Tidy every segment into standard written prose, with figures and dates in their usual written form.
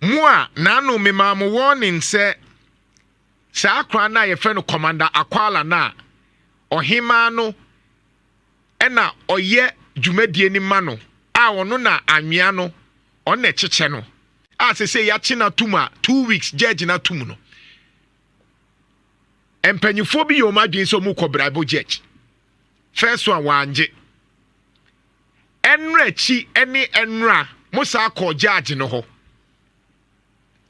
Mo a n'ano memaa mo warning sɛ saa akora no a yɛfrɛ no Commander Akwala no a ɔhemaa no ɛna ɔyɛ dwumadie no ma no a ɔno na anwea no ɔno na ɛkyekyɛ no a sɛ yɛakye no atom a 2 weeks judge no atom no, mpanyinfoɔ bi yɛ wɔn adwene sɛ wɔn kɔ bribe judge. First one wangye. Ɛnura akyi ɛne ɛnura mo saa kɔ judge no hɔ.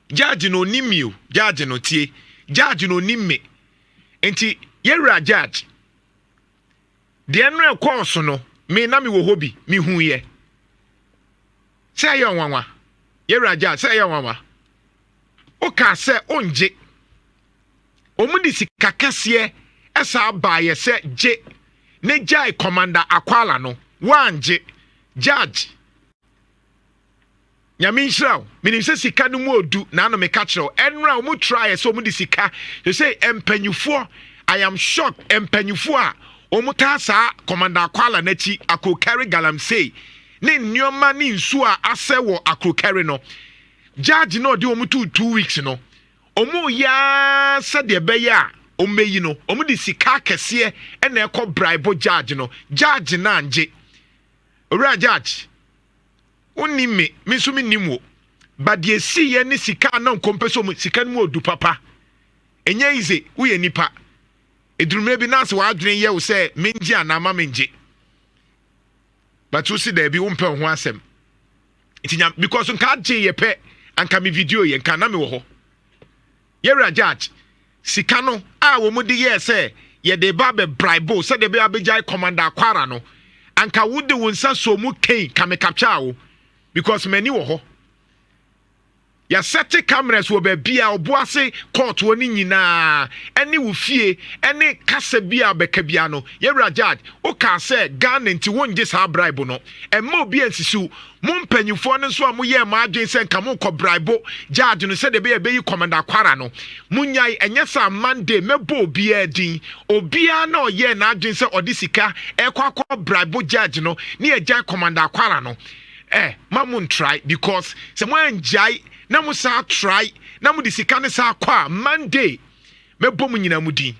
Judge no onim mi o, judge no tie, judge no onim mi. Nti yɛwura judge deɛ, ɛnura kɔɔ so no, me na mi wɔ hɔ bi, mi hu yɛ sɛ ɛyɛ ɔnwanwa. Yɛwura judge, sɛ ɛyɛ ɔnwanwa, woka sɛ ongye, wɔn de sika kɛseɛ ɛsa baayɛ sɛ gye ne gyae Commander Akwala no, wangye. Judge, Nyame nhyira wo. Menim sɛ sika no mu odu na ano meka kyerɛ wo. Ɛnora wɔn try sɛ wɔn de sika sɛ mpanyinfoɔ, I am shocked, mpanyinfoɔ a wɔn taa saa Commander Akwala n'akyi, Akrokari galamsey ne nneɛma ne nsuo a asɛ wɔ Akrokari no, judge na ɔde wɔn 2 weeks no, wɔn yaa sɛdeɛ ɛbɛyɛ a wɔn bɛyi no, wɔn de sika akɛseɛ ɛna ɛkɔ bribe judge no. Judge na angye. Owura judge, wonnim me, me nso mennim wo, but deɛ esiiɛ ne sika na nkɔmpɛ sɛ ɔmo sika no mu odu papa. Ɛnyɛ easy. Woyɛ nipa, edurumire bi naasɛ w'adwene yɛ wo sɛ mengye anaa ma mengye, but wosi daabi, wompɛ wo ho asɛm. Nti nya because nka agye yɛ pɛ, anka me video yɛ nka na me wɔ hɔ. Yɛwura judge, sika no a wɔn de yɛɛ sɛ yɛde ba bɛ bribe sɛdeɛ bɛyɛ abɛgyae Commander Akwara no, anka wode wo nsa so mu kɛn ka me capture wo because m'ani wɔ hɔ. Yɛasɛte cameras wɔ baabi a Ɔboase court wɔ no nyinaa ɛne wo fie ɛne kasa bi a bɛka bia no. Yɛwura judge, wokaa sɛ Ghana nti wongye saa bribe no. Ɛma obi ansisiw mo mpanyinfoɔ no nso a moyɛɛ mo adwene sɛ nka mokɔ bribe judge no sɛdeɛ ɛbɛyɛ ɛbɛyi Commander Akwara no, monyae. Ɛnyɛ sɛ Monday mɛbɔ obiara din. Obiara na ɔyɛɛ n'adwene sɛ ɔde sika ɛkɔ akɔ bribe judge no ne yɛgyae Commander Akwara no, ma mo ntry, because sɛ mo angyae na mo saa try na mo de sika ne saa kɔ a, Monday mɛbɔ mo nyinaa mo din.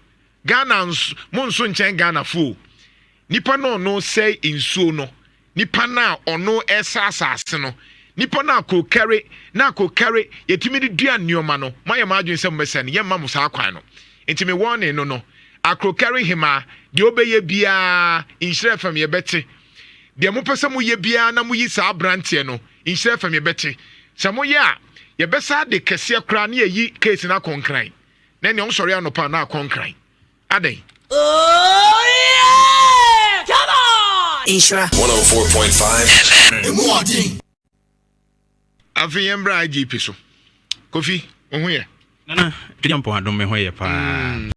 Ghana nso mo nso nkyɛn Ghana fo, nipa no ɔno sɛe nsuo no, nipa no a ɔno ɛsa asase no, nipa no akokɛre na akokɛre yɛtumi de dua nneɛma no, moayɛ mo adwene sɛ mobɛsɛ no, yɛmma mo saa kwan no. Nti me wɔne no Akrokɛre hema deɛ, wobɛyɛ biara Nhyerɛ Fam yɛbɛte. Deɛ mopɛ sɛ moyɛ biara na moyi saa aberanteɛ no, Nhyerɛ Fam yɛbɛte. Sɛ moyɛ a, yɛbɛsa de kɛseɛ koraa ne yɛyi case no akɔnkran na nea ɔsɔre anɔpa na akɔnkran adɛn. Oh yeah! Come on! Nhyira 104.5 Emu ɔden. Afei yɛn bra IGP so. Kofi, wo ho yɛ? Nana Twɛdeɛ Mpɔ adom, me ho yɛ paa.